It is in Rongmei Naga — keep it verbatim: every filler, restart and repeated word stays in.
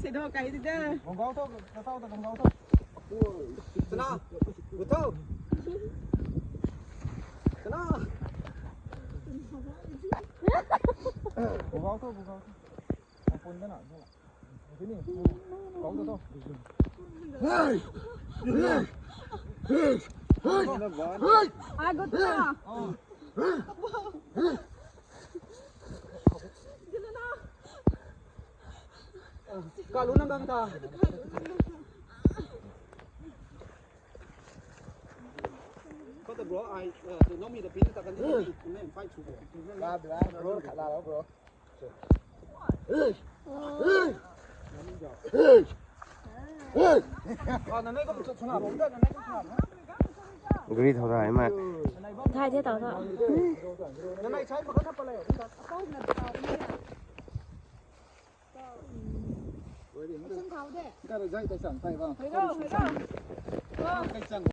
Sei do kai di da. Gong gau tho, gong gau tho, gong gau tho. Chana, gu tho. Chana. Gong gau tho, gong gau tho. Ang pun da na, da na. Sini, gong tho tho. Hey! Hey! Hey! Hey! Hey! Ai, gu tho. Oh. Kalu nang gang ta. Kau ta bro, ai, eh, tu nomi ta pin ta kan di, tu men fight chu. La, la, bro, khat la lo, bro. Hey! Hey! Hey! Hey! Ah, na nai ko chu na, bro, na nai ko chu na. Gari thau rai ma. Thai the tau tho. Na nai chai ma kan pa le.